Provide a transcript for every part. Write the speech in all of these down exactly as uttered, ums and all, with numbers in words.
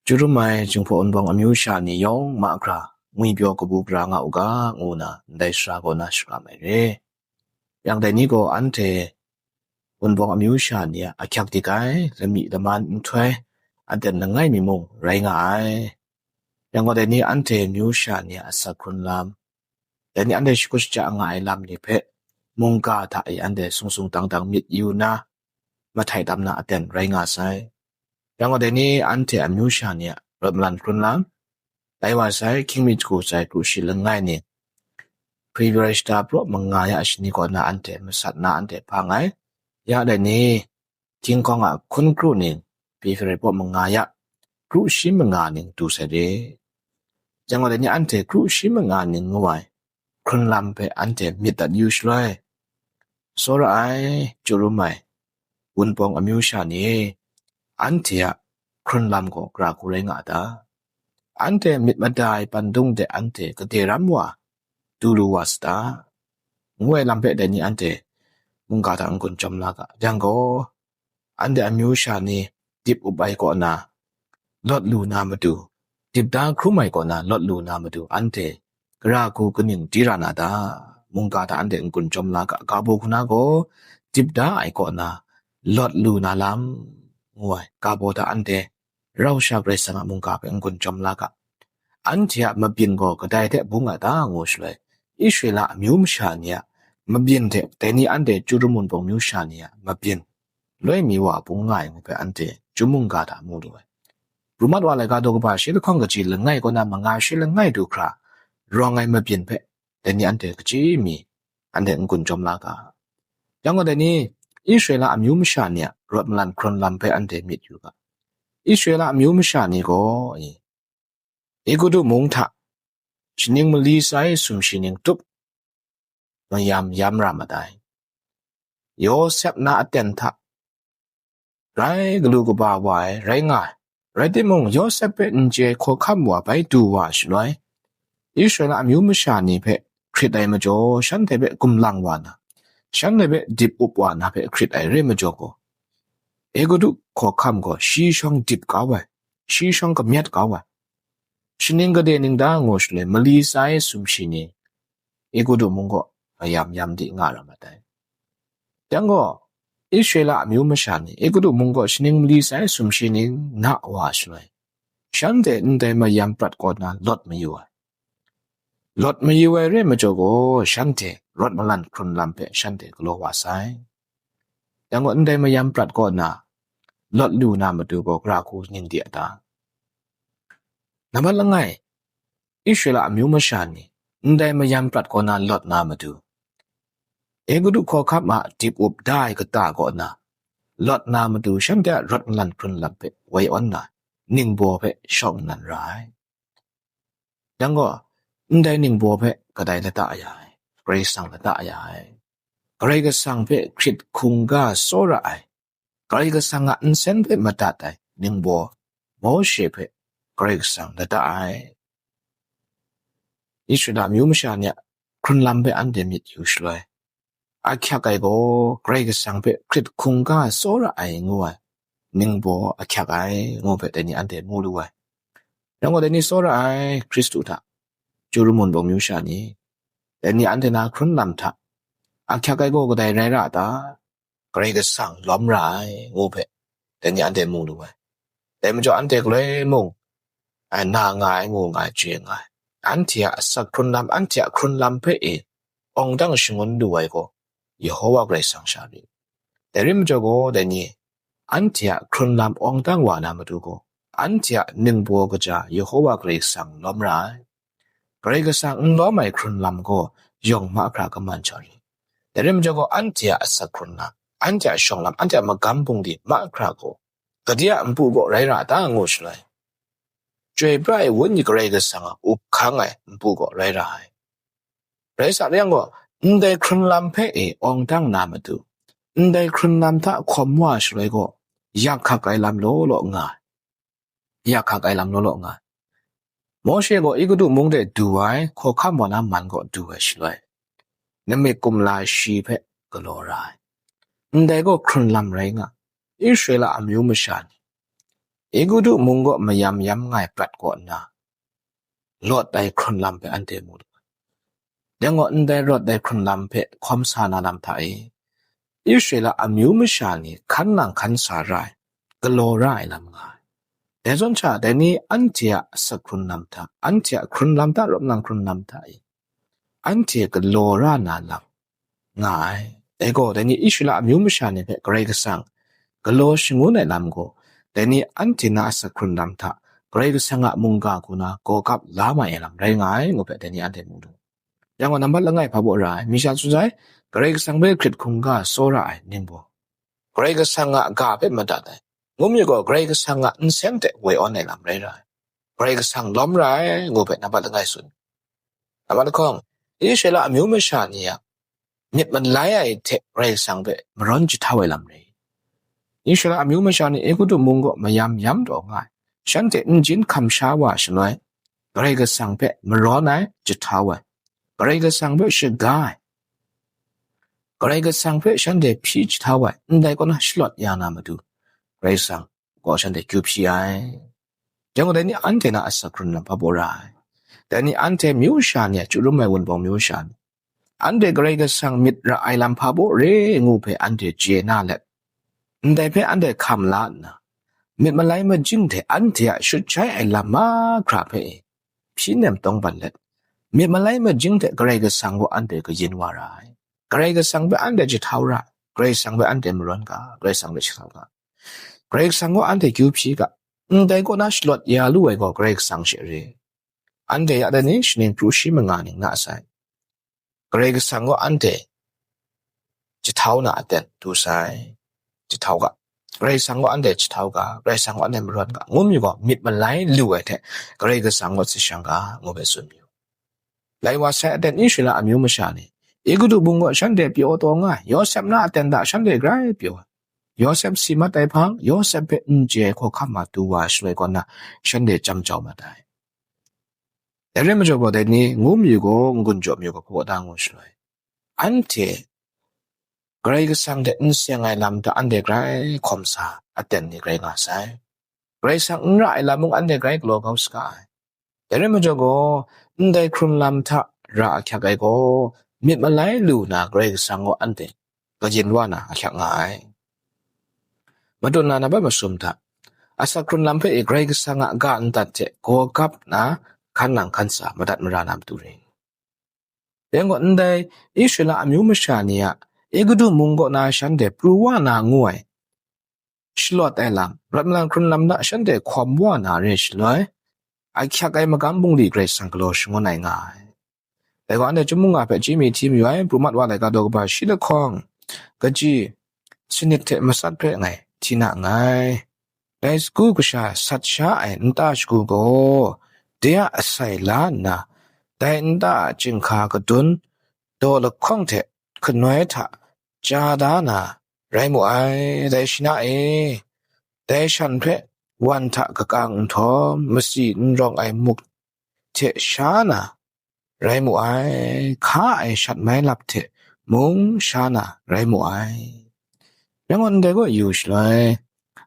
Chyu rum ai Jinghpaw Wunpawng amyu sha ni yawng mahkra ngwipyaw kabu gara nga u ga, ngu na ndai sara kaw na shakram ai re. Yang dai ni gaw anhte Wunpawng amyu sha ni a ahkyak dik ai, lami laman nhtoi, aten langai mi mung rai nga ai. Yang gaw dai ni anhte amyu sha ni a asak hkrun lam, dai ni anhte shakut shaja nga ai lam ni hpe mungga hta e anhte sung sung dang dang myit yu na, mahtai tam na aten rai nga sai. Yang gaw dai ni anhte amyu sha ni a rawt malan hkrun lam, lai wa sai, hkying mi jahku sai kru shi langai ni, February shata praw manga ya shani kaw na anhte masat na anhte hpang ai. Ya dai ni, hkying hkawng a hkun kru ning, February praw manga ya, kru shi manga ning du sai re. Yang gaw dai ni anhte kru shi manga ning ngu ai hkrun lam hpe anhte myit dat yu shaloi, tsawra ai, chyu rum ai, Wunpawng amyu sha ni e, anhte a hkrun lam gaw gara hku rai nga a ta? Anhte myit mada ai pandung de anhte gade ram wa du lu wa sa ta? Ngu ai lam hpe dai ni anhte mungga hta n-gun chyawm la ga. Yang gaw, anhte amyu sha ni dip up ai kaw na lawt lu na matu, dip da hkrum ai kaw na lawt lu na matu, anhte gara hku kaning di ra na ta? Mungga hta anhte n-gun chyawm la ga. Ga baw hku na gaw, dip da ai kaw na lawt lu na lam, ngu ai, ga baw hta anhte rau sha Karai Kasang a mungga hpe n-gun chyawm la ga. Anhte a mabyin gaw kadai hte bung a ta, ngu shaloi, Israela amyu masha ni a mabyin hte dai ni anhte chyu rum Wunpawng myu sha ni a mabyin loi mi wa bung nga ai ngu hpe anhte chyum mungga hta mu lu ai. Rumat wa laika daw kaba shi lahkawng kaji langai kaw na manga shi langai du hkra rawng ai mabyin hpe dai ni anhte kaji mi anhte n-gun chyawm la ga. Yang gaw dai ni, Israela amyu masha ni a rawt malan hkrun lam hpe anhte myit yu ga. Israela amyu masha ni gaw, Egutu mung hta shaning mali sai sumshi ning tup mayam yam ra mat ai. Yawsep na aten hta grai galu kaba wa ai rai nga ai. Rai timung, Yawsep hpe n chye hkawhkam wa bai du wa shaloi, Israela amyu masha ni hpe hkrit ai majaw, shanhte hpe gumlang wa na, shanhte hpe dip up wa na hpe hkrit ai re majaw gaw, Egutu hkawhkam gaw shi shawng dip kau ai, shi shawng kamyat kau ai. Shaning gade ning da ngu shaloi, mali sai sumshi ni Egutu mung gaw mayam yam di nga ra mat ai. Yang gaw, Israela amyu masha ni Egutu mung gaw shaning mali sai sumshi ni na wa shaloi, shanhte ndai mayam prat kaw na lawt mayu ai. Lawt mayu ai re majaw gaw, shanhte rawt malan hkrun lam hpe shanhte galaw wa sai. Yang gaw, ndai mayam prat kaw na lawt lu na matu gaw, gara hku ning di a ta? Nambat langai, Israela amyu masha ni ndai mayam prat kaw na lawt na matu, Egutu hkawhkam a dip up da ai kata kaw na lawt na matu, shanhte a rawt malan hkrun lam hpe woi awn na, ningbaw hpe shawng nnan ra ai. Yang gaw, ndai ningbaw hpe kadai lata ya ai? Karai Kasang lata ya ai. Karai Kasang hpe hkrit hkungga tsawra ai, Karai Kasang a nsen hpe madat ai ningbaw Mawshe hpe Karai Kasang lata ai. Israela amyu masha ni a hkrun lam hpe anhte myit yu shaloi, ahkyak ai gaw Karai Kasang hpe hkrit hkungga tsawra ai ngu ai ningbaw ahkyak ai, ngu hpe dai ni anhte mu lu ai. Yang gaw, dai ni tsawra ai Hkristu hta chyu rum Wunpawng myu sha ni, dai ni anhte na hkrun lam hta ahkyak ai gaw kadai rai ra ta? Karai Kasang lawm ra ai, ngu hpe dai ni anhte mu lu ai. Dai majaw, anhte galoi mung, ai, na nga ai, ngu nga ai, chye nga ai. Anhte a asak hkrun lam, anhte a hkrun lam hpe e awng dang shangun lu ai gaw, Yehowa Karai Kasang sha ri. Dai rai majaw gaw, dai ni, anhte a hkrun lam awng dang wa na matu gaw, anhte a ningbaw kaja Yehowa Karai Kasang lawm ra ai. Karai Kasang n lawm ai hkrun lam gaw yawng mahkra kaman sha ri. Dai rai majaw gaw, anhte a asak hkrun lam, anhte a shawng lam, anhte a magam bungli mahkra gaw, gade a npu gaw rai ra ta ngu shaloi, Chyoi pra ai Wenyi Karai Kasang a up hkang ai npu gaw rai ra ai. Rai sa yang gaw, ndai hkrun lam hpe e awng dang na matu, ndai hkrun lam hta hkawm wa shaloi gaw, yak hkak ai lam law law nga ai. Yak hkak ai lam law law nga ai. Mawshe gaw Egutu mung de du ai, hkawhkam wa na man gaw du ai shaloi, namik kumla shi hpe galaw ra ai. Ndai gaw hkrun lam rai nga, Israela amyu masha ni Egutu mung kaw mayam yam nga ai prat kaw nna, lawt ai hkrun lam hpe anhte mu lu ai. Dai gaw ndai lawt ai hkrun lam hpe hkawm sa na lam hta e, Israela amyu masha ni hkan nang hkan sa ra ai, galaw ra ai lam nga ai. Dai zawn sha, dai ni anhte a asak hkrun lam hta, anhte a hkrun lam hta, rawt nang hkrun lam hta e, anhte galaw ra na lam nga ai. Dai gaw, dai ni Israela amyu masha ni hpe Karai Kasang galaw shangun ai lam gaw, dai ni anhte na asak hkrun lam hta, Karai Kasang a mungga hku na gaw gap la mai ai lam rai nga ai, ngu hpe dai ni anhte mu lu. Yang gaw, nambat langai hpa baw ra ai, mi sha tsun sai, Karai Kasang hpe hkrit hkungga tsawra ai ningbaw, Karai Kasang a ga hpe madat ai, ngu mi gaw, Karai Kasang a nsen hte woi awn ai lam rai ra ai, Karai Kasang lawm ra ai, ngu hpe nambat langai tsun. Nambat lahkawng, Israela amyu masha ni a myit malai ai hte Karai Kasang hpe marawn jahtau ai lam rai. Israela amyu masha ni Egutu mung kaw mayam yam taw nga ai, shanhte n jin hkam sha wa shaloi, Karai Kasang hpe marawn ai, jahtau ai, Karai Kasang hpe shaga ai, Karai Kasang hpe shanhte hpyi jahtau ai, ndai kaw na shalawt ya na matu, Karai Kasang gaw shanhte kyu hpyi ai. Yang gaw, dai ni anhte na asak hkrun lam hpa baw ra ai. Dai ni anhte myu sha ni a chyarum ai wunpawng myu sha ni, anhte Karai Kasang myit ra ai lam hpa baw re ngu hpe anhte chye na let, ndai hpe anhte hkam la nna, myit malai majing hte anhte a shut shai ai lam mahkra hpe e, hpyi nem tawng ban let, myit malai majing hte Karai Kasang gaw anhte kayin wa ra ai. Karai Kasang hpe anhte jahtau ra, Karai Kasang hpe anhte marawn ga, Karai Kasang hpe jahtau ga, Karai Kasang gaw anhte kyu hpyi ga, ndai kaw na shalawt ya lu ai gaw Karai Kasang she re. Anhte ya dai ni shaning pru shi manga ning na sai, Karai Kasang gaw anhte jahtau na aten du sai, jahtau ga, Karai Kasang gaw anhte jahtau ga, Karai Kasang gaw anhte marawn ga, ngu mi gaw, myit malai lu ai hte Karai Kasang gaw hti shang ga, ngu hpe tsun mi u. Lai wa sai aten Israela amyu masha ni, Egutu mung gaw shanhte pyaw taw nga ai, Yawsep na aten hta shanhte grai pyaw ai. Yawsep si mat ai hpang, Yawsep hpe n chye ai hkawhkam matu wa shaloi kaw na, shanhte chyam jau mat ai. Dai rai majaw gaw, dai ni ngu mi gaw, n-gun jaw mi gaw, hpaw da ngu shaloi, anhte Karai Kasang hte n seng ai lam hta anhte grai hkawm sa aten ni grai nga sai. Karai Kasang n ra ai lam mung anhte grai galaw kau saga ai. Dai rai majaw gaw, ndai hkrun lam hta ra ahkyak ai gaw, myit malai lu na Karai Kasang gaw anhte kayin wa na ahkyak nga ai. Madun na nambat masum hta, asak hkrun lam hpe e Karai Kasang a ga ndat hte gaw gap na hkan nang hkan sa madat mara na matu re. Yang gaw, ndai Israela amyu masha ni a Egutu mung kaw na shanhte pru wa na ngu ai shalawt ai lam, rawt malang hkrun lam hta shanhte hkawm wa na re shaloi, ahkyak ai magam bungli Karai Kasang galaw shangun ai nga ai. Dai gaw, anhte chyum mung nga hpe chyeju mi hti mayu ai, pru mat wa laika daw kaba shi lahkawng, kaji sanit hte matsat hpe ngai hti na nngai. Dai sagu kasha sat sha ai nta shagu gaw, de a asai la nna, dai nta a chyinghka kadun daw lahkawng hte kanoi hta chya da na rai mu ai. Dai shi na e, dai shan hpe wan hta kakang nhtawm, masi n rawng ai muk hte sha na rai mu ai, hka ai shat mai lap hte mung sha na rai mu ai. Rai ngut ndai gaw yu shaloi,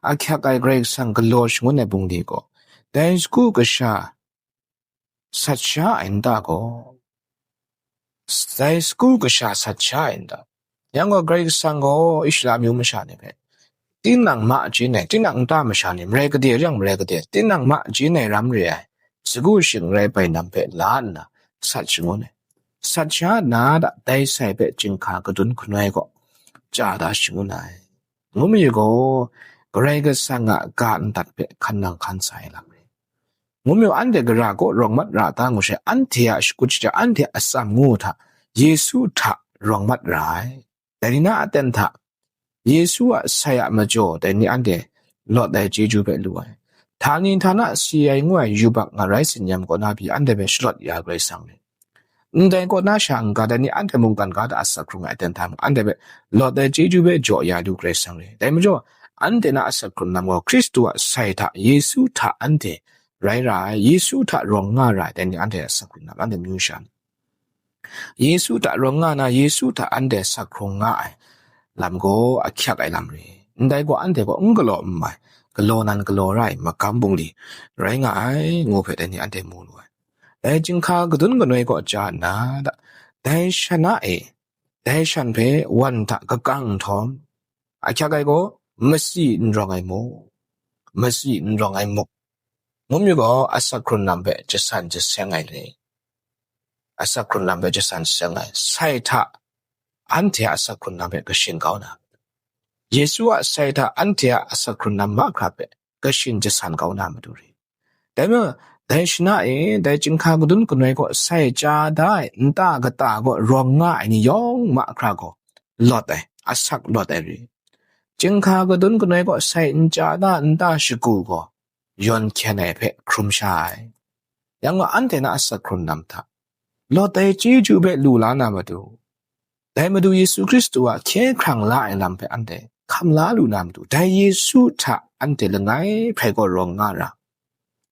ahkyak ai Karai Kasang galaw shangun ai bungli gaw, dai sagu kasha sat sha ai nta gaw, dai sagu kasha sat sha ai nta. Yang gaw, Karai Kasang gaw Israela amyu masha ni hpe, tinang machyin ai, tinang nta masha ni, marai gade rai yang marai gade, tinang machyin ai ram re ai, sagu shing rai bai lam hpe la nna, sat shangun ai. Sat sha na da dai sai hpe chyinghka kadun kanoi gaw, chya da shangun ai. Ngu mayu gaw, Karai Kasang a ga ndat hpe hkan nang hkan sa ai lam re. Ngu mayu, anhte gara kaw rawng mat ra ta ngu she, anhte a shakut shaja, anhte a atsam ngu hta, Yesu hta rawng mat ra ai. Dai ni na aten hta, Yesu a sai a majaw, dai ni anhte lawt ai chyeju hpe lu ai. Htani htana si ai ngu ai yubak ngarai tsinyam kaw na pyi anhte hpe shalawt ya ai Karai Kasang ni, ndai kaw na sha n-ga, dai ni anhte mungkan ga hta asak hkrung ai aten hta mung, anhte hpe lawt ai chyeju hpe jaw ya lu Karai Kasang ni. Dai majaw, anhte na asak hkrung lam gaw Hkristu a sai hta, Yesu hta anhte rai ra ai, Yesu hta rawng nga ra ai, dai ni anhte asak hkrung lam, anhte myu sha ni. Yesu hta rawng nga na, Yesu hta anhte sak hkrung nga ai lam gaw ahkyak ai lam re. Ndai gaw anhte gaw n galaw n mai, galaw nan galaw ra ai magam bungli rai nga ai, ngu hpe dai ni anhte mu lu ai. Dai chyinghka kadun kanoi kaw ja nna, dai shana e, dai shan hpe wan hta kakang nhtawm, ahkyak ai gaw, masi n rawng ai muk, masi n rawng ai muk, ngu myu gaw, asak hkrun lam hpe jasan jaseng ai re. Asak hkrun lam hpe jasan jaseng ai, sai hta anhte a asak hkrun lam hpe kashin kau na, Yesu a sai hta anhte a asak hkrun lam mahkra hpe kashin jasan kau na matu re. Dai majaw, dai shana e, dai chyinghka kadun kanoi kaw sai chya da ai nta kata kaw rawng nga ai ni yawng mahkra gaw, lawt ai, asak lawt ai re. Chyinghka kadun kanoi kaw sai n chya da nta shagu gaw, yawn hkyen ai hpe hkrum sha ai. Yang gaw, anhte na asak hkrun lam hta lawt ai chyeju hpe lu la na matu, dai Madu Yesu Hkristu a hkye hkrang la ai lam hpe anhte hkam la lu na matu, dai Yesu hta anhte langai hpe gaw rawng nga ra,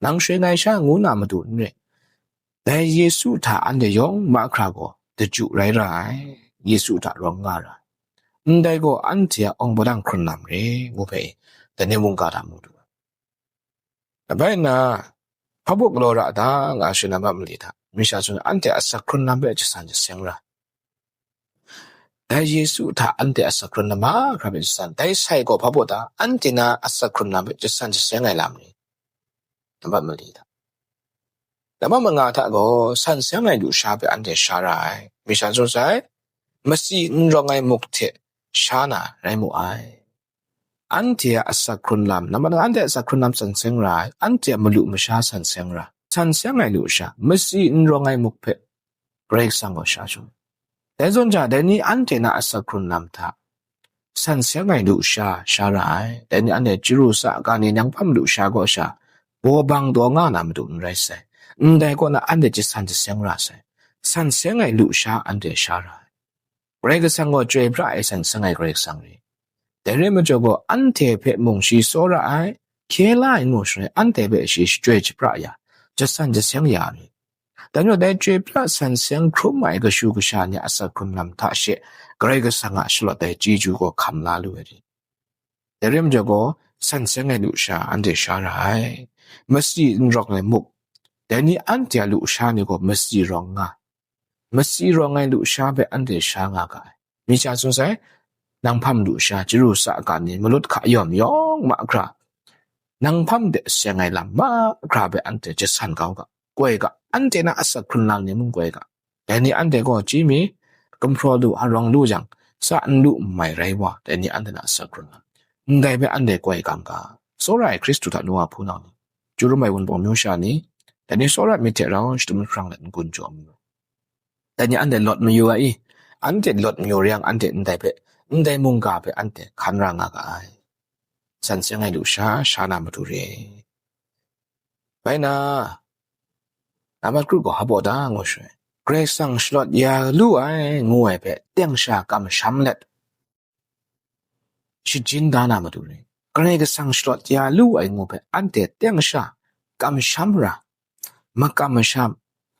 nang shoi ngai sha ngu na matu n re, dai Yesu hta anhte yawng mahkra gaw daju rai ra ai, Yesu hta rawng nga ra ai. Ndai gaw anhte a awng padang hkrun lam re, ngu hpe, dai ni mungga hta mu du ai. Bai nna, hpa baw galaw ra da, nga shing na ma mali hta, masha hte anhte a asak hkrun lam hpe jasan jaseng ra. Dai Yesu hta anhte a asak hkrun lam mahkra hpe jasan, dai sai gaw hpa baw da, anhte na a asak hkrun lam hpe jasan jaseng ai lam ni, na ma mali hta. Na ma manga hta gaw, san seng ai lusha hpe anhte sha ra ai. Masha hte sai, masi n rawng ai muk hte sha na rai mu ai. Anhte a asak hkrun lam, nambat nga anhte a asak hkrun lam san seng ra ai, anhte a malu masha san seng ra, san seng ai lusha, masi n rawng ai muk hpe Karai Kasang gaw sha shangun. Dai zawn ja, dai ni anhte na asak hkrun lam hta san seng ai lusha sha ra ai, dai ni anhte chyaru sa ga ni nang hpam lusha gaw sha, baw bang taw nga na matu n rai sai, ndai kaw na anhte jasan jaseng ra sai, san seng ai lusha anhte sha ra ai. Karai Kasang gaw chyoi pra ai san seng ai Karai Kasang re. Dai re majaw gaw, anhte hpe mung shi tsawra ai, hkye la ai ngu shaloi, anhte hpe shi shachyoi shapra ya, jasan jaseng ya re. Dai majaw, dai chyoi pra san seng hkrum ai kashu kasha ni a asak hkrun lam hta she, Karai Kasang a shalawt ai chyeju gaw hkam la lu ai re. Dai re majaw gaw, san seng ai lusha anhte sha ra ai. Masi n rawng ai muk, dai ni anhte a lusha ni gaw masi rawng nga, masi rawng ai lusha hpe anhte sha nga ga ai. Masha hte sai, nang hpam lusha, chyaru sa ga ni, malut hka yawm yawng mahkra, nang hpam de seng ai lam mahkra hpe anhte jasan kau ga, koi ga, anhte na asak hkrun lam ni mung koi ga. Dai ni anhte gaw chyi mi, gumhpraw lu, arawng lu jang, sa n lu n mai rai wa, dai ni anhte na asak hkrun lam, ndai hpe anhte koi gam ga. Tsawra ai Hkristu hta nu a hpunau ni, chyaru mai Wunpawng myu sha ni, dai ni tsawra myit hte rau shadum jahprang let n-gun jaw mu. Dai ni anhte lawt mayu ai i, anhte lawt mayu re yang, anhte ndai hpe, ndai mungga hpe anhte hkan ra nga ga ai. San seng ai lusha sha na matu re. Bai na, nambat kru gaw hpa baw da ngu shaloi, Karai Kasang shalawt ya lu ai, ngu ai hpe teng sha kamsham let, shajin da na matu re. Karai Kasang shalawt ya lu ai ngu hpe anhte teng sha kamsham ra, makam masham,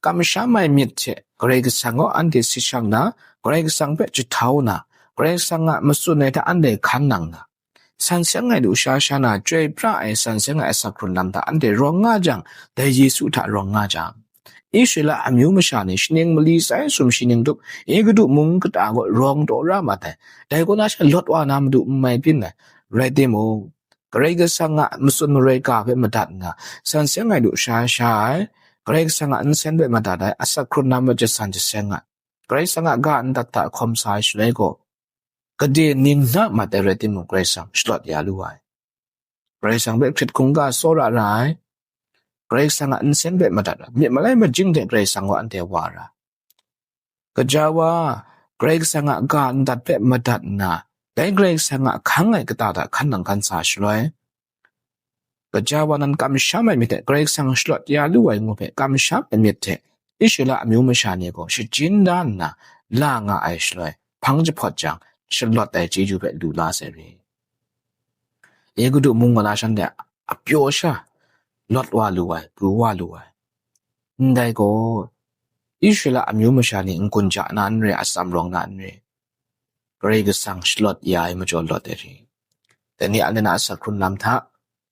kamsham ai myit hte Karai Kasang gaw anhte si shang na, Karai Kasang hpe jahtau na, Karai Kasang a matsun ai hta anhte hkan nang na, san seng ai lusha sha na, chyoi pra ai san seng ai asak hkrun lam hta anhte rawng nga jang, dai Yesu hta rawng nga jang, Israela amyu masha ni shaning mali sai sum shi ning tup, Egutu mung kata gaw rawng taw ra mat ai, dai kaw na sha lawt wa na matu n mai byin ai. Rai timung, Karai Kasang a matsun maroi ga hpe madat nna, san seng ai lusha sha ai, Karai Kasang a nsen hpe madat ai, asak hkrun lam hpe jasan jaseng ai, Karai Kasang a ga ndat hta hkawm sa ai shaloi gaw, gade ning na mat ai rai timung, Karai Kasang shalawt ya lu ai. Karai Kasang hpe hkrit hkungga tsawra ra ai, Karai Kasang a nsen hpe madat ai, myit malai majing hte Karai Kasang gaw anhte wa ra. Gaja wa, Karai Kasang a ga ndat hpe madat nna, dai Karai Kasang a hkang ai kata hta hkan nang hkan sa shaloi, gaja wa nan kamsham ai myit hte, Karai Kasang shalawt ya lu ai ngu hpe kamsham ai myit hte, Israela amyu masha ni gaw shajin da nna la nga ai shaloi, hpang jahpawt jang, shalawt ai chyeju hpe lu la sai re. Egutu mung wa na shanhte a pyaw sha lawt wa lu ai, pru wa lu ai. Ndai gaw, Israela amyu masha ni n-gun ja na n re, atsam rawng na n re, Karai Kasang shalawt ya ai majaw lawt ai re. Dai ni anhte na asak hkrun lam hta,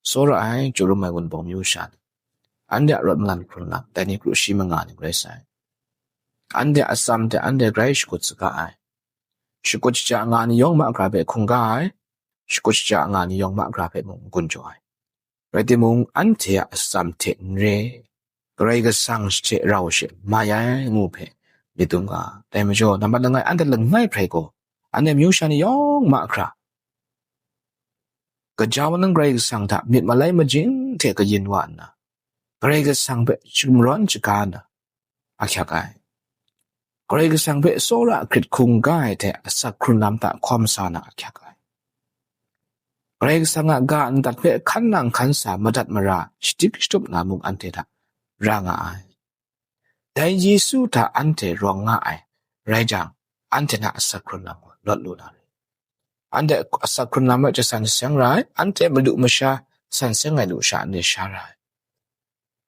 Tsawra ai, Chyarum ai Wunpawng myu sha ni, anhte a rawt malan hkrun lam, dai ni kru shi manga ni rai sai. Anhte a atsam hte anhte grai shakut saga ai. Shakut shaja nga ni yawng mahkra hpe hkungga ai, shakut shaja nga ni yawng mahkra hpe mung n-gun jaw ai. Rai timung, anhte a atsam hte n re, Karai Kasang hte rau she mai ai ngu hpe myit dum ga. Dai majaw, nambat langai, anhte langai hprai gaw, anhte myu sha ni yawng mahkra, gaja wa nang Karai Kasang hta myit malai majing hte kayin wa nna, Karai Kasang hpe shingrawng shaga nna, ahkyak ai. Karai Kasang hpe tsawra hkrit hkungga ai hte asak hkrun lam hta hkawm sa na ahkyak ai. Karai Kasang a ga ndat hpe hkan nang hkan sa madat mara shadik shatup na mung anhte hta ra nga ai. Dai Yesu hta anhte rawng nga ai rai jang, anhte na asak hkrun lam gaw lawt lu na re. Anhte asak hkrun lam hpe jasan jaseng ra ai, anhte malu masha san seng ai lusha anhte sha ra ai.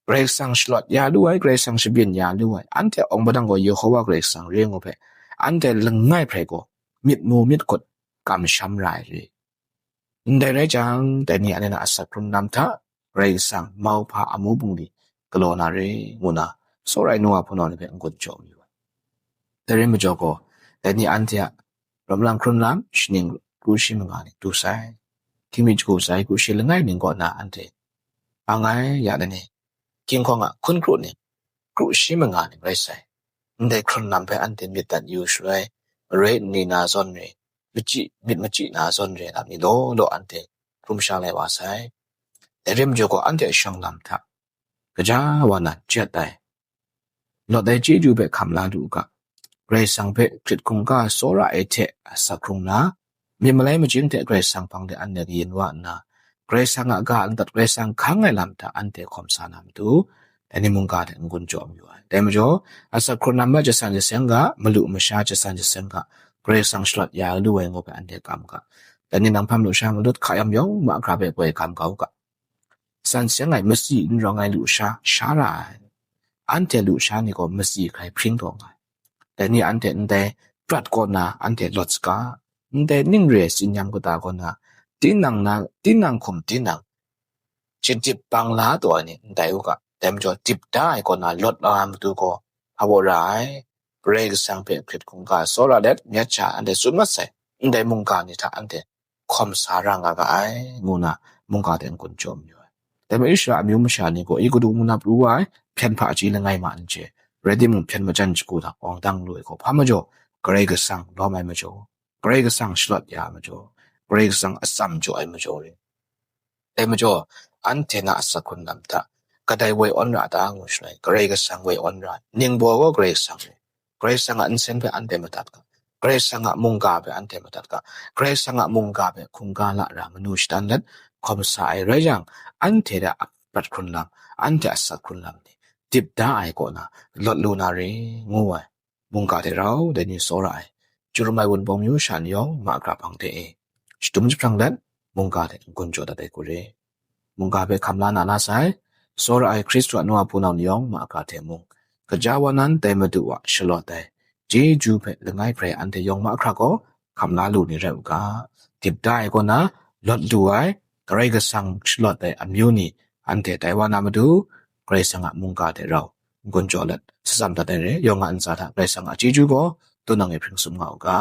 Karai Kasang shalawt ya lu ai, Karai Kasang shabyin ya lu ai, anhte a awng padang gaw Yehowa Karai Kasang re ngu hpe, anhte langai hprai gaw myit mu myit kut kamsham ra ai re. Ndai rai jang, dai ni anhte na asak hkrun lam hta Karai Kasang mauhpa amu bungli galaw na re, ngu na tsawra ai nu wa hpunau ni hpe n-gun jaw mayu ai. Dai rai majaw gaw, dai ni anhte a rawt malan hkrun lam, shaning kru shi manga ni du sai. Hkying mi jahku sai kru shi langai ning kaw na anhte ang ai ya dai ni, hkying hkawng a hkun kru ning, kru shi manga ning rai sai. Ndai hkrun lam hpe anhte myit dat yu shaloi, marai nni na zawn re, machyi, myit machyi na zawn re lam ni law law anhte hkrum sha lai wa sai. Dai rai majaw gaw, anhte a shawng lam hta gaja wa na jat ai, lawt ai chyeju hpe hkam la lu u ga. Karai Kasang hpe hkrit hkungga tsawra ai hte asak hkrung na, myit malai majing hte Karai Kasang hpang de anhte kayin wa nna, Karai Kasang a ga ndat, Karai Kasang hkang ai lam hta anhte hkawm sa na matu, dai ni mungga hte n-gun jaw mayu ai. Dai majaw, asak hkrun lam hpe jasan jaseng ga, malu masha jasan jaseng ga, Karai Kasang shalawt ya lu ai ngu hpe anhte kam ga. Dai ni nang hpam lusha malut hka yam yawng mahkra hpe goi kam kau ga. San seng ai, matsi n rawng ai lusha sha ra ai. Anhte lusha ni gaw matsi hkrai hpring taw nga ai. Dai ni anhte ndai prat kaw na anhte lawt saga, ndai ning re ai tsin-yam kata kaw na, tinang na, tinang hkum tinang, chyadip bang la taw ai ni ndai u ga. Dai majaw, dip da ai kaw na lawt la ai matu gaw, hpa baw ra ai. Karai Kasang hpe hkrit hkungga tsawra let, myit sha anhte tsun mat sai, ndai mungga ni hta anhte hkawm sa ra nga ga ai, ngu na mungga hte n-gun jaw mayu ai. Dai majaw Israela amyu masha ni gaw Egutu mung na pru wa ai, hpyen hpaji langai ma n chye, rai timung, hpyen majan shagu hta awng dang lu ai gaw, hpa majaw, Karai Kasang lawm ai majaw, Karai Kasang shalawt ya ai majaw, Karai Kasang atsam jaw ai majaw re. Dai majaw, anhte na asak hkrun lam hta kadai woi awn ra ta ngu shaloi, Karai Kasang woi awn ra ai. Ningbaw gaw Karai Kasang re. Karai Kasang a nsen hpe anhte madat ga. Karai Kasang a mungga hpe anhte madat ga. Karai Kasang a mungga hpe hkungga lara manu shadan let hkawm sa ai rai yang, anhte hta a prat hkrun lam, anhte a asak hkrun lam ni dip da ai kaw na lawt lu na re, ngu ai. Mungga hte rau dai ni tsawra ai, Chyarum ai Wunpawng myu sha ni yawng mahkra hpang de e, shadum jahprang let, mungga hte n-gun jaw dat ai hku re. Mungga hpe hkam la na la sai, tsawra ai Hkristu a nu a hpunau ni yawng mahkra hte mung, gaja wa nan dai Madu a shalawt ai chyeju hpe langai hprai anhte yawng mahkra gaw hkam la lu ni rai u ga. Dip da ai kaw na lawt lu ai, Karai Kasang shalawt ai amyu ni anhte tai wa na matu, Karai Kasang a mungga hte rau n-gun jaw let, shatsam dat ai re. Yawng a ntsa hta Karai Kasang a chyeju gaw, tunang e hpring sum nga u ga.